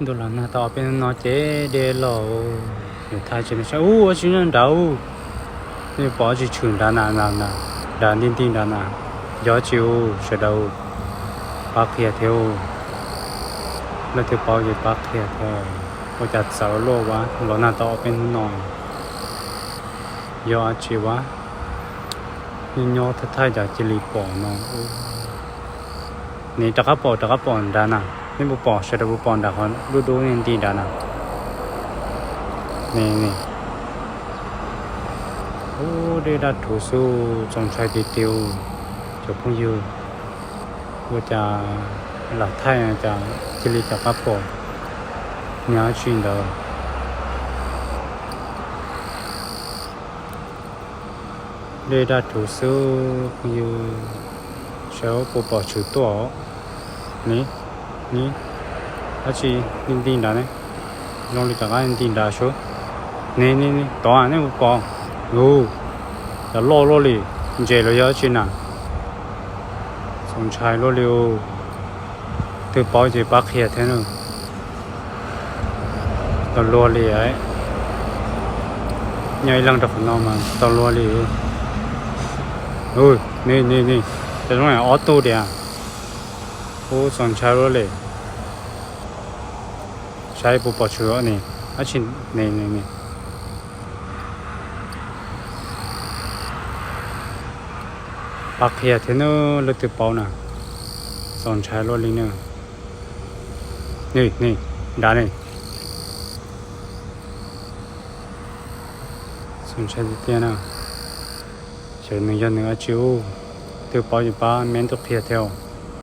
Ntuj los nag tau ob peb hnub no ces dej los, yus thaij tsis saib ub, ua tsis nyob nrad ub. Nej pom tsis tshwm nrad na, nrad nti nti nrad na, yog tsis ub sawv daws pab qhia thiab. Leej twg paub ces pab qhia thiab. Ua cas txawv luaj ua los nag tau ob peb hnub no, yog tsis ua nyob nyob thaij thaij cas cia li pom no. Nws rov qab pom, rov qab pom nrad na. Nej puas pom, sawv daws puas pom nrad qhov dub dub nti nrad na? Ub, dej daj rhuv xwb, txaus ntshai tiag tiag. Cov phooj ywg, ua cas lam thaij cas cia li rov qab pom nyob tsis ntawd. Dej daj rhuv xwb phooj ywg, saib puas pom tshwm tuaj. Ni, ni, dab tsi nti nti nrad ne? Zoo li rov qab nti nrad sub. Ni, ni, ni tod nej puas pom? Ub, cas loj luaj li, ntses los yog dab tsi na? Txaus ntshai luaj li. Twg paub ces pab qhia thiab na. Tau luag li, nyob ib leeg rau qhov no mas tau luag li. Ni, ni, ni, cas zoo ob tug diam? Ub, txaus ntshai luaj li. Saib puas pom tshwm ni, dab tsi ni, ni, ni. Pab qhia thiab na, leej twg paub na. Txaus ntshai luaj li na. Ni, ni, nrad ni. Txaus ntshai tiag tiag na. Xyov nws yog nws dab tsi ub. Twg paub ces pab comment tuaj qhia thiab.